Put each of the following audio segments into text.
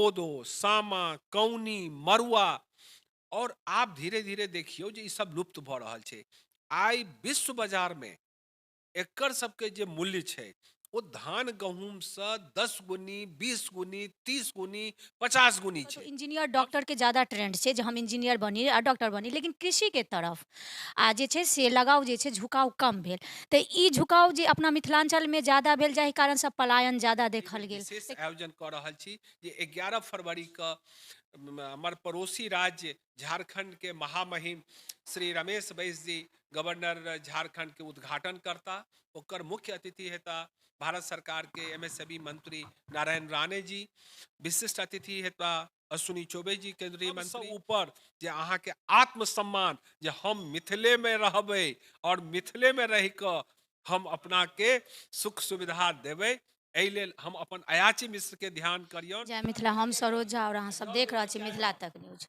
कोदो, सामा, कौनी, मड़ुआ। आओर आब धीरे धीरे देखियौ जे ई सब लुप्त भऽ रहल छै। आइ विश्व बाजारमे एकर सबके जे मूल्य छै ओ धान गहूँमसँ 10 गुनी, 20 गुनी, 30 गुनी, 50 गुनी छै। इंजीनियर डॉक्टर के ज्यादा ट्रेंड छै जे हम इंजीनियर बनी आ डॉक्टर बनी, लेकिन कृषिके तरफ आ जे छै से लगाव जे छै झुकाव कम भेल। तऽ ई झुकाव जे अपना मिथिलाञ्चलमे ज्यादा भेल, जाहि कारणसँ पलायन ज्यादा देखल गेल। विशेष आयोजन कऽ रहल छी जे 11 फरवरी के हमर पड़ोसी राज्य झारखंड के महामहिम श्री रमेश बैस जी गवर्नर झारखंड के उद्घाटन करता। ओकर मुख्य अतिथि हेता भारत सरकार के एमएसएमई मंत्री नारायण राणे जी, विशिष्ट अतिथि हेता अश्विनी चौबे जी केंद्रीय मंत्री। ऊपर जे अहाँके आत्मसम्मान जे हम मिथिले में रहबै और मिथिले में रहि कऽ हम अपना के सुख सुविधा देबै, एहि लेल हम अपन अयाची मिश्र के ध्यान करियौन। जय मिथिला, हम सरोज झा और अहाँ सब देख रहल छी मिथिला तक न्यूज।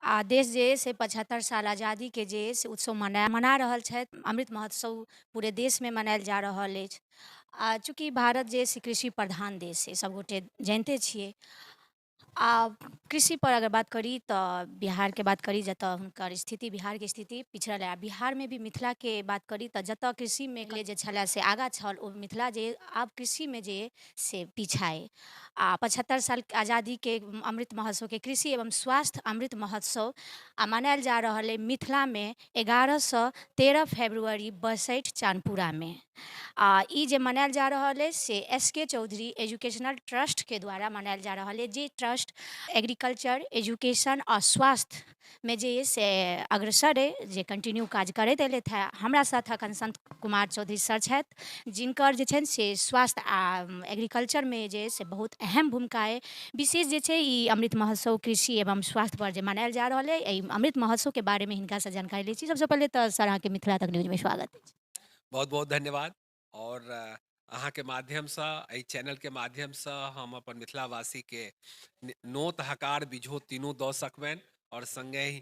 आ देश जे से 75 साल आज़ादी के जे से उत्सव मना रहल छथि। अमृत महोत्सव पूरे देशमे मनायल जा रहल अछि। आ चूँकि भारत जे से कृषि प्रधान देश है, सबगोटे जानिते छियै। आ कृषि पर अगर बात करी तऽ बिहारके बात करी, जतऽ हुनकर स्थिति, बिहारके स्थिति पिछड़ल है। आ बिहारमे भी मिथिलाके बात करी तऽ जतऽ कृषिमे जे छलै से आगाँ छल, ओ मिथिला जे आब कृषिमे जे से पीछा अइ। आ 75 साल आज़ादीके अमृत महोत्सवके कृषि एवं स्वास्थ्य अमृत महोत्सव आ मनायल जा रहल अइ मिथिलामे 11 सँ 13 फरवरी बसैठ चानपुरामे। आ ई जे मनायल जा रहल अइ से एस के चौधरी एजुकेशनल ट्रस्टके द्वारा मनायल जा रहल अइ, जे ट्रस्ट एग्रीकल्चर, एजुकेशन आ स्वास्थ्यमे जे अइ से अग्रसर अइ, जे कंटिन्यू काज करैत एलथि हेँ। हमरा साथ अखन संत कुमार चौधरी सर छथि, जिनकर जे छनि से स्वास्थ्य आ एग्रीकल्चरमे जे से बहुत अहम भूमिका अइ। विशेष जे छै ई अमृत महोत्सव कृषि एवं स्वास्थ्य पर जे मनायल जा रहल अइ, एहि अमृत महोत्सवके बारेमे हिनकासँ जानकारी लै छी। सबसँ पहिले तऽ सर अहाँके मिथिला तक न्यूजमे स्वागत अछि। बहुत बहुत धन्यवाद। और अहाँके माध्यमसँ, एहि चैनलके माध्यमसँ हम अपन मिथिलावासीके नोत हकार बिझो तीनू दऽ सकबनि और सङ्गहि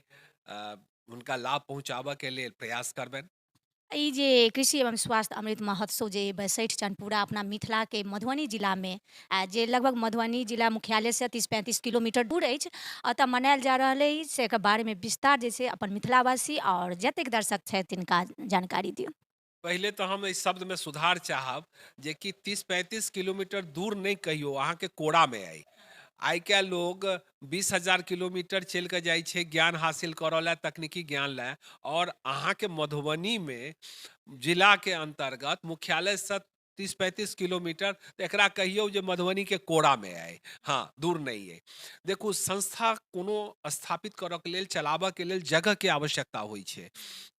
हुनका लाभ पहुँचाबऽके लेल प्रयास करबनि। ई जे कृषि एवं स्वास्थ्य अमृत महोत्सव जे बसैठ चनपुरा अपना मिथिलाके मधुबनी जिलामे, जे लगभग मधुबनी जिला मुख्यालयसँ 30-35 किलोमीटर दूर अछि, एतऽ मनायल जा रहल अछि, से एकर बारेमे विस्तार जे छै अपन मिथिलावासी आओर जतेक दर्शक छथि तिनका जानकारी दियौ। पहिले तऽ हम एहि शब्दमे सुधार चाहब जे कि 30-35 किलोमीटर दूर नहि कहियौ, अहाँके कोरामे अइ। आइ काल्हि लोग 20,000 किलोमीटर चलि कऽ जाइ छै ज्ञान हासिल करऽ लए, तकनीकी ज्ञान लए, आओर अहाँके मधुबनीमे जिलाके अन्तर्गत मुख्यालयसँ 30-35 किलोमीटर, तऽ एकरा कहियौ जे मधुबनीके कोरामे अइ, हँ दूर नहि अइ। देखू, संस्था कोनो स्थापित करऽके लेल, चलाबऽके लेल जगहके आवश्यकता होइ छै,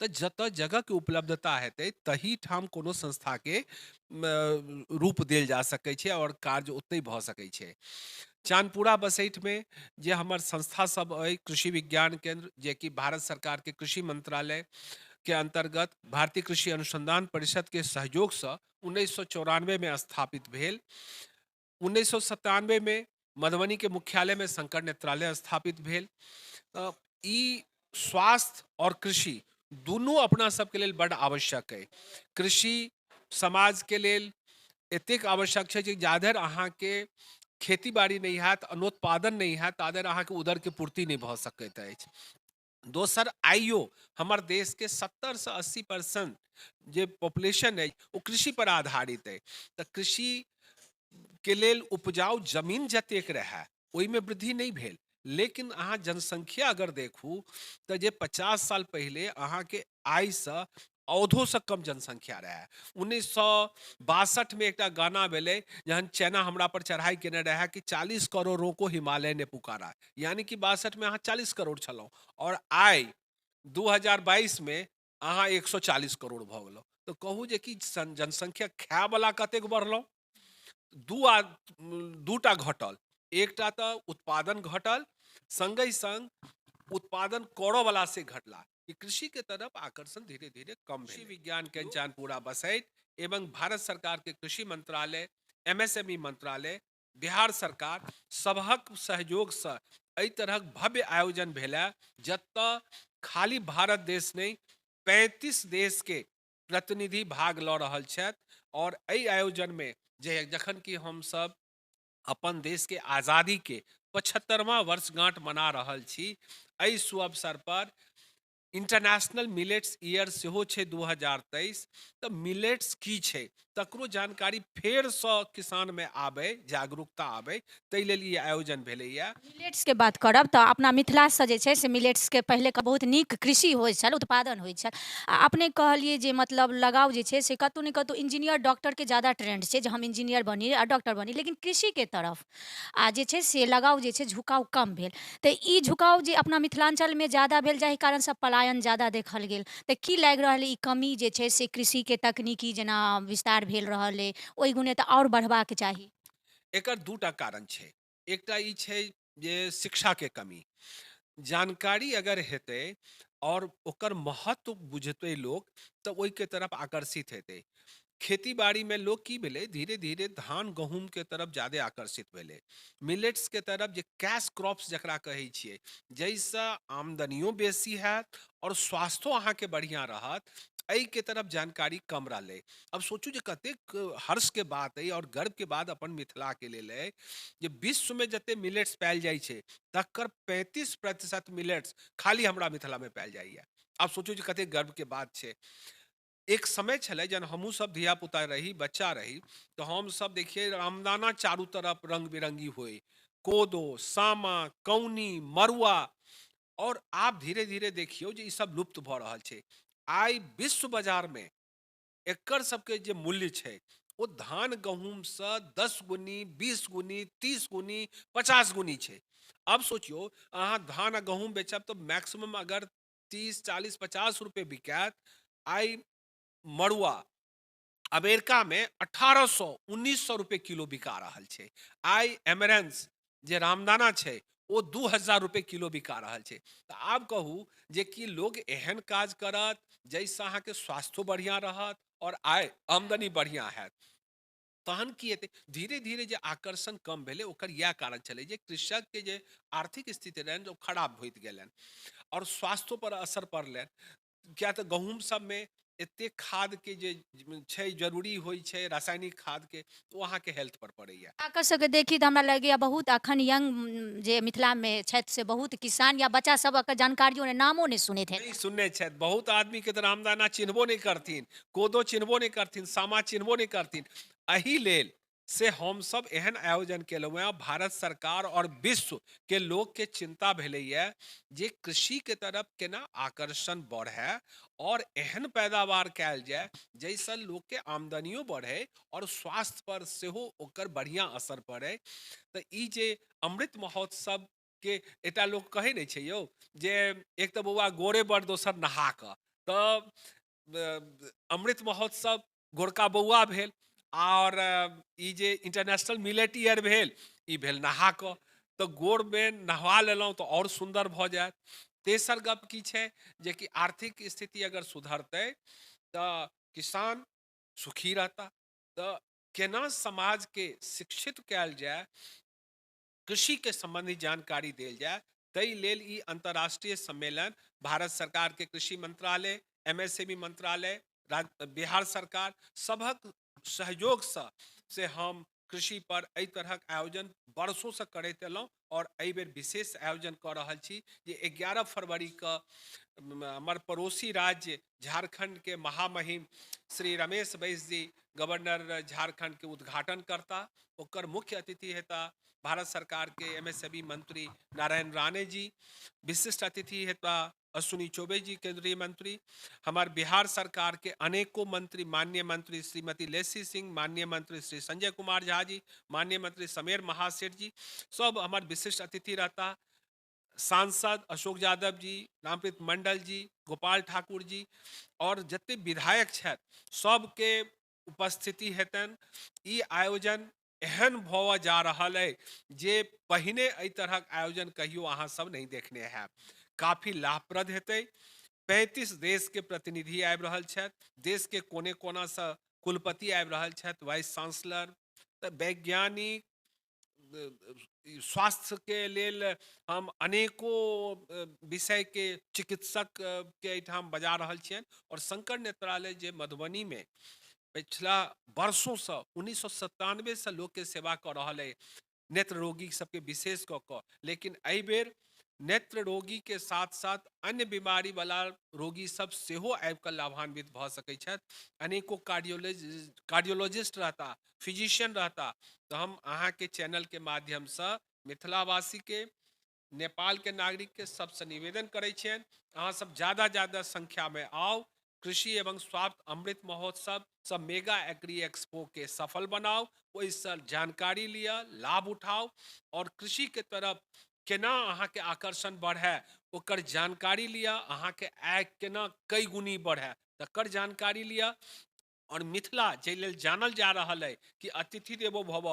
तऽ जतऽ जगहके उपलब्धता हेतै तही ठाम कोनो संस्थाके रूप देल जा सकै छै आओर कार्य ओतहि भऽ सकै छै। चानपुरा बसैठमे जे हमर संस्था सब अइ, कृषि विज्ञान केंद्र जेकि भारत सरकारके कृषि मंत्रालय के अंतर्गत भारतीय कृषि अनुसंधान परिषद के सहयोगसँ 1994 में स्थापित भेल। 1997 में मधुबनी के मुख्यालय में शंकर नेत्रालय स्थापित भेल। ई स्वास्थ्य और कृषि दुनू अपना सबके लेल बड्ड आवश्यक अइ। कृषि समाज के लेल एतेक आवश्यक छै जे जाधरि अहाँके खेती बाड़ी नहि हैत, अन्नोत्पादन नहि हैत, ताधरि अहाँके उदरके पूर्ति नहि भऽ सकैत अछि। दोसर, आइयो हमर देशके 70 से 80% जे पॉपुलेशन अइ ओ कृषि पर आधारित अइ, तऽ कृषिके लेल उपजाउ जमीन जतेक रहए ओहिमे वृद्धि नहि भेल, लेकिन अहाँ जनसंख्या अगर देखू तऽ जे 50 साल पहिले अहाँके आइसँ औधोसँ कम जनसंख्या रहए। 1962 में एकटा गाना भेलै जहन चाइना हमरा पर चढ़ाई केने रहए कि 40 करोड़ों को हिमालय ने पुकारा, यानी कि 62 में अहाँ 40 करोड़ छलहुँ और आइ 2022 में अहाँ 140 करोड़ भऽ गेलहुँ। तऽ कहू जे कि जनसंख्या खायवला कतेक बढ़लहुँ? दूटा घटल, एकटा तऽ उत्पादन घटल, सङ्गहि सङ्ग उत्पादन करऽवला से घटला कि कृषि के तरफ आकर्षण धीरे धीरे कम। कृषि विज्ञान केंद्र चानपुरा बसैठ एवं भारत सरकार के कृषि मंत्रालय, एमएसएमई मंत्रालय, बिहार सरकार सबहक सहयोगसँ एहि तरहक भव्य आयोजन भेलै, जतऽ खाली भारत देश नहि 35 देश के प्रतिनिधि भाग लऽ रहल छथि। और एहि आयोजनमे जे जखन कि हमसब अपन देशके आज़ादीके 75वां वर्षगांठ मना रहल छी। एहि सुअवसर पर इंटरनेशनल मिलेट्स ईयर सेहो छै 2023। तऽ मिलेट्स की छै तकरो जानकारी फेरसँ किसानमे आबै, जागरूकता आबै, ताहि लेल ई आयोजन भेलैए। मिलेट्सके बात करब तऽ अपना मिथिलासँ जे छै से मिलेट्सके पहिले बहुत नीक कृषि होइ छल, उत्पादन होइ छल। आ अपने कहलियै जे मतलब लगाव जे छै से कतहु ने कतहु इंजीनियर डॉक्टरके ज्यादा ट्रेंड छै जे हम इंजीनियर बनी आ डॉक्टर बनी, लेकिन कृषिके तरफ आ जे छै से लगाव जे छै झुकाव कम भेल। तऽ ई झुकाव जे अपना मिथिलाञ्चलमे ज्यादा भेल जाहि कारणसँ पलायन ज्यादा देखल गेल, तऽ की लागि रहल ई कमी जे छै से कृषिके तकनीकी जेना विस्तार भेल रहल अइ ओहि गुणे तऽ आओर बढ़बाक चाही? एकर दूटा कारण छै। एकटा ई छै जे शिक्षाके कमी। जानकारी अगर हेतै आओर ओकर महत्व बुझतै लोक तऽ ओहिके तरफ आकर्षित हेतै। खेती बाड़ीमे लोक की भेलै, धीरे धीरे धान गहूँमके तरफ ज्यादे आकर्षित भेलै। मिलेट्सके तरफ जे कैश क्रॉप्स जकरा कहै छियै, जाहिसँ आमदनियो बेसी हैत आओर स्वास्थ्यो अहाँके बढ़िआँ रहत, एहिके तरफ जानकारी कम रहलै। अब सोचू जे कतेक हर्षके बात अइ आओर गर्वके बात अपन मिथिलाके लेल अइ जे विश्वमे जते मिलेट्स पायल जाइ छै तकर 35% मिलेट्स खाली हमरा मिथिलामे पायल जाइए। आब सोचू जे कतेक गर्वके बात छै। एक समय छलै जहन हमहूँ सब धियापुता रही, बच्चा रही, तऽ हमसब देखियै रामदाना चारू तरफ रंग बिरंगी होइ, कोदो, सामा, कौनी, मड़ुआ। और आब धीरे धीरे देखियौ जे ई सब लुप्त भऽ रहल छै। आइ विश्व बाजारमे एकर सबके जे मूल्य छै ओ धान गहूँमसँ 10 गुनी, 20 गुनी, 30 गुनी, 50 गुनी छै। अब सोचियौ अहाँ धान आ गहूँम बेचब तऽ मैक्सिमम अगर 30, 40, 50 रुपए बिकायत। आइ मड़ुआ अमेरिकामे 1800, 1900 रुपए किलो बिका रहल छै। आइ एमरेंस जे रामदाना छै ओ 2000 रुपए किलो बिका रहल छै। तऽ आब कहू जे कि लोग एहन काज करत जाहिसँ अहाँके स्वास्थ्यो बढ़िआँ रहत आओर आय आमदनी बढ़िआँ हैत, तहन की हेतै? धीरे धीरे जे आकर्षण कम भेलै ओकर इएह कारण छलै जे कृषकके जे आर्थिक स्थिति रहनि ओ खराब होइत गेलनि आओर स्वास्थ्यो पर असर पड़लनि। किया तऽ गहूँम सबमे एतेक खादके जे छै जरूरी होइ छै रासायनिक खादके, ओ अहाँके हेल्थ पर पड़ैया। आकर सबके देखी तऽ हमरा लगैया बहुत अखन यंग जे मिथिलामे छथि से बहुत किसान या बच्चा सब एकर जानकारियो नहि, नामो नहि सुनैत हेतै। नहि सुनने छथि। बहुत आदमीके तऽ रामदाना चिन्हबो नहि करथिन, कोदो चिन्हबो नहि करथिन, सामा चिन्हबो नहि करथिन। एहि लेल से हमसब एहन आयोजन केलहुँ हेँ। भारत सरकार और विश्व के लोकके चिंता भेलैए जे कृषिके तरफ केना आकर्षण बढ़ै और एहन पैदावार कयल जाय जाहिसँ लोकके आमदनियो बढ़ै और स्वास्थ्य पर सेहो ओकर बढ़िआँ असर पड़ै। तऽ ई जे अमृत महोत्सव के एकटा लोक कहै नहि छै यौ जे एक तऽ बौआ गोरे बड़ दोसर नहा कऽ, तऽ अमृत महोत्सव गोरका बौआ भेल और ई जे इंटरनेशनल मिलेट ईयर भेल ई भेल नहा कऽ, तऽ गोरमे नहवा लेलहुँ तऽ आओर सुन्दर भऽ जायत। तेसर गप की छै जे कि आर्थिक स्थिति अगर सुधरतै तऽ किसान सुखी रहता। तऽ केना समाजके शिक्षित कयल जाय, कृषिके सम्बन्धी जानकारी देल जाय, ताहि लेल ई अंतर्राष्ट्रीय सम्मेलन भारत सरकारके कृषि मंत्रालय, MSME मंत्रालय, बिहार सरकार सभक सहयोगसँ से हम कृषि पर एहि तरहक आयोजन वर्षोसँ करैत एलहुँ और एहि बेर विशेष आयोजन कऽ रहल छी जे 11 फरवरी के हमर पड़ोसी राज्य झारखंड के महामहिम श्री रमेश बैस जी गवर्नर झारखंड के उद्घाटन करता। ओकर मुख्य अतिथि हेता भारत सरकार के MSME मंत्री नारायण राणे जी, विशिष्ट अतिथि हेता अश्विनी चौबे जी केंद्रीय मंत्री, हमार बिहार सरकार के अनेकों मंत्री, माननीय मंत्री श्रीमती लेसी सिंह, माननीय मंत्री श्री संजय कुमार झा जी, माननीय मंत्री समीर महासेठ जी, सब हमार विशिष्ट अतिथि रहता। सांसद अशोक यादव जी, रामप्रीत मंडल जी, गोपाल ठाकुर जी और जते विधायक छथि सबके उपस्थिति हेतनि। ई आयोजन एहन भऽ जा रहल अइ जे पहिने एहि तरहक आयोजन कहियो अहाँ सब नहि देखने हैब। काफी लाभप्रद हेतै। 35 देश के प्रतिनिधि आबि रहल छथि, देश के कोने कोना से कुलपति आबि रहल छथि, वाइस चांसलर, तऽ वैज्ञानिक, स्वास्थ्य के लेल हम अनेको विषय के चिकित्सक के एहिठाम बजा रहल छियनि। और शंकर नेत्रालय जे मधुबनी में पिछला वर्षों से 1997 से लोक के सेवा कऽ रहल अइ, नेत्र रोगी सबके विशेष कऽ कऽ। लेकिन एहिबेर नेत्र रोगीके साथ साथ अन्य बीमारीवला रोगी सब सेहो आबि कऽ लाभान्वित भऽ सकै छथि। अनेको कार्डियोलॉजिस्ट रहता, फिजिशियन रहता। तऽ हम अहाँके चैनलके माध्यमसँ मिथिलावासीके, नेपालके नागरिकके सबसँ निवेदन करै छियनि, अहाँ सब ज्यादा ज्यादा संख्यामे आउ, कृषि एवं स्वास्थ्य अमृत महोत्सव सब मेगा एग्री एक्सपो के सफल बनाउ, ओहिसँ जानकारी लिअ, लाभ उठाउ और कृषिके तरफ केना अहाँके आकर्षण बढ़ै ओकर जानकारी लिअ, अहाँके आय केना कई गुनी बढ़ै तकर जानकारी लिअ। और मिथिला जाहि लेल जानल जा रहल अइ कि अतिथि देवो भव,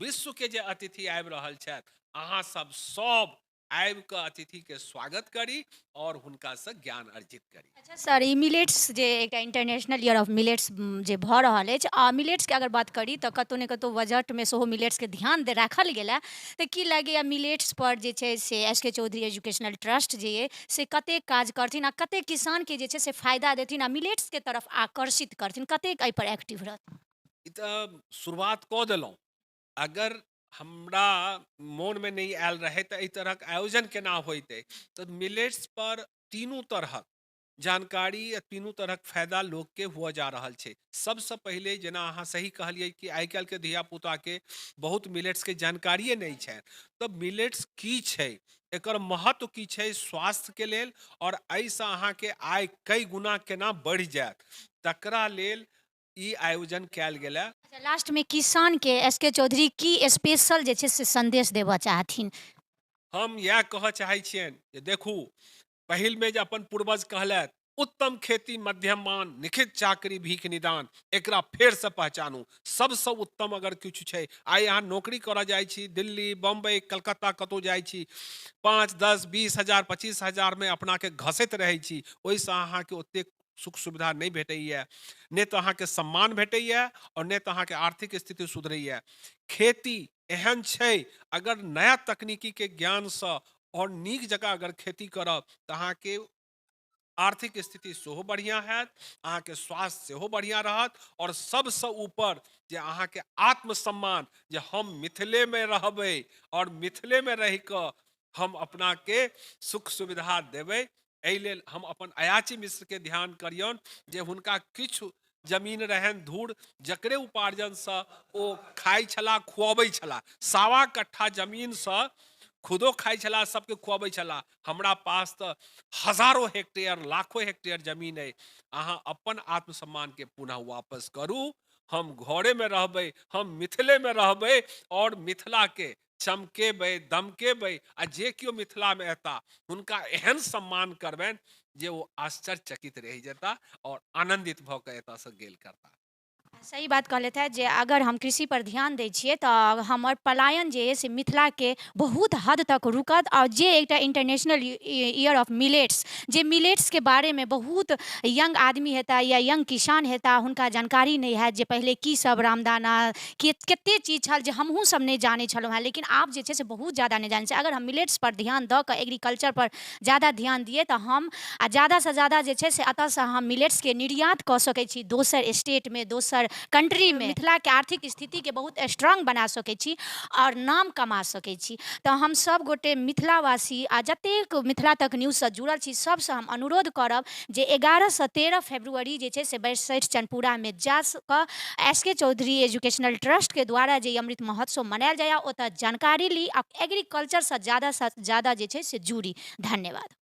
विश्वके जे अतिथि आबि रहल छथि, अहाँ सब सब आबि कऽ अतिथिके स्वागत करी और हुनकासँ ज्ञान अर्जित करी। अच्छा सर, ई मिलेट्स जे एकटा इंटरनेशनल ईयर ऑफ मिलेट्स जे भऽ रहल अछि, आ मिलेट्सके अगर बात करी तऽ कतहु ने कतहु बजटमे सेहो मिलेट्सके ध्यान दे राखल गेल हँ, तऽ की लगैए मिलेट्स पर जे छै से एस के चौधरी एजुकेशनल ट्रस्ट जे अइ से कतेक काज करथिन आ कतेक किसानके जे छै से फायदा देथिन आ मिलेट्सके तरफ आकर्षित करथिन, कतेक एहिपर एक्टिव रहथिन? ई तऽ शुरुआत कऽ देलहुँ। अगर हमरा मोनमे नहि आयल रहै तऽ एहि तरहक आयोजन केना होइतै? तऽ मिलेट्स पर तीनू तरहक जानकारी आ तीनू तरहक फायदा लोकके हुअ जा रहल छै। सबसँ पहिले जेना अहाँ सही कहलियै कि आइ काल्हिके धियापुताके बहुत मिलेट्सके जानकारिए नहि छनि, तऽ मिलेट्स की छै, एकर महत्व की छै स्वास्थ्यके लेल और एहिसँ अहाँके आय कई गुना केना बढ़ि जायत, तकरा लेल ई आयोजन कयल गेल। अच्छा, लास्टमे किसानके एस के चौधरी की स्पेशल जे छै से संदेश देबऽ चाहथिन? हम इएह कहऽ चाहै छियनि जे देखू, पहिलमे जे अपन पूर्वज कहलथि, उत्तम खेती मध्यम मान, निखित चाकरी भीख निदान, एकरा फेरसँ पहचानू। सबसँ उत्तम अगर किछु छै, आइ अहाँ नौकरी करऽ जाइ छी, दिल्ली, बम्बई, कलकत्ता कतहु जाइ छी, 5, 10, 20 हजार, 25 हजारमे अपनाके घसैत रहै छी, ओहिसँ अहाँके ओतेक सुख सुविधा नहि भेटैए, नहि तऽ अहाँके सम्मान भेटैए आओर नहि तऽ अहाँके आर्थिक स्थिति सुधरैए। खेती एहन छै, अगर नया तकनीकीके ज्ञानसँ आओर नीक जकाँ अगर खेती करब तऽ अहाँके आर्थिक स्थिति सेहो बढ़िआँ हैत, अहाँके स्वास्थ्य सेहो बढ़िआँ रहत और सबसँ ऊपर जे अहाँके आत्मसम्मान, जे हम मिथिलेमे रहबै और मिथिलेमे रहिकऽ हम अपनाके सुख सुविधा देबै। एहि लेल हम अपन अयाची मिश्रके ध्यान करियौन जे हुनका किछु जमीन रहनि धूर, जकरे उपार्जनसँ ओ खाइ छलाह, खुअबै छलाह। 1.25 कट्ठा जमीनसँ खुदो खाइ छलाह, सबके खुअबै छलाह। हमरा पास तऽ हजारो हेक्टेयर, लाखो हेक्टेयर जमीन अइ, अहाँ अपन आत्मसम्मानके पुनः वापस करू। हम घरेमे रहबै, हम मिथिलेमे रहबै और मिथिलाके चमकेबै, दमकेबै आ जे केओ मिथिलामे एता हुनका एहन सम्मान करबनि जे ओ आश्चर्यचकित रहि जेता और आनंदित भऽ कऽ एतऽसँ गेल करता। सही बात कहलथि है जे अगर हम कृषि पर ध्यान दै छियै तऽ हमर पलायन जे अइ से मिथिलाके बहुत हद तक रुकत। आओर जे एकटा इंटरनेशनल ईयर ऑफ मिलेट्स, जे मिलेट्सके बारेमे बहुत यंग आदमी हेता या यंग किसान हेता, हुनका जानकारी नहि हैत जे पहिले की सब रामदाना के कते चीज छल जे हमहूँ सब नहि जानै छलहुँ हेँ, लेकिन आब जे छै से बहुत ज्यादा नहि जानै छै। अगर हम मिलेट्स पर ध्यान दऽ कऽ एग्रीकल्चर पर ज्यादा ध्यान दियै तऽ हम आ ज्यादासँ ज्यादा जे छै से एतऽसँ हम मिलेट्सके निर्यात कऽ सकै छी दोसर स्टेटमे, दोसर कंट्रीमे, मिथिलाके आर्थिक स्थितिके बहुत स्ट्रांग बना सकै छी आओर नाम कमा सकै छी। तऽ हम सब गोटे मिथिलावासी आ जतेक मिथिला तक न्यूजसँ जुड़ल छी सबसँ हम अनुरोध करब जे 11 से 13 फरवरी जे छै से बैसठि चनपुरामे जा कऽ एस के चौधरी एजुकेशनल ट्रस्टके द्वारा जे अमृत महोत्सव मनायल जाइए ओतऽ जानकारी ली आ एग्रीकल्चरसँ ज्यादासँ ज्यादा जे छै से जुड़ी। धन्यवाद।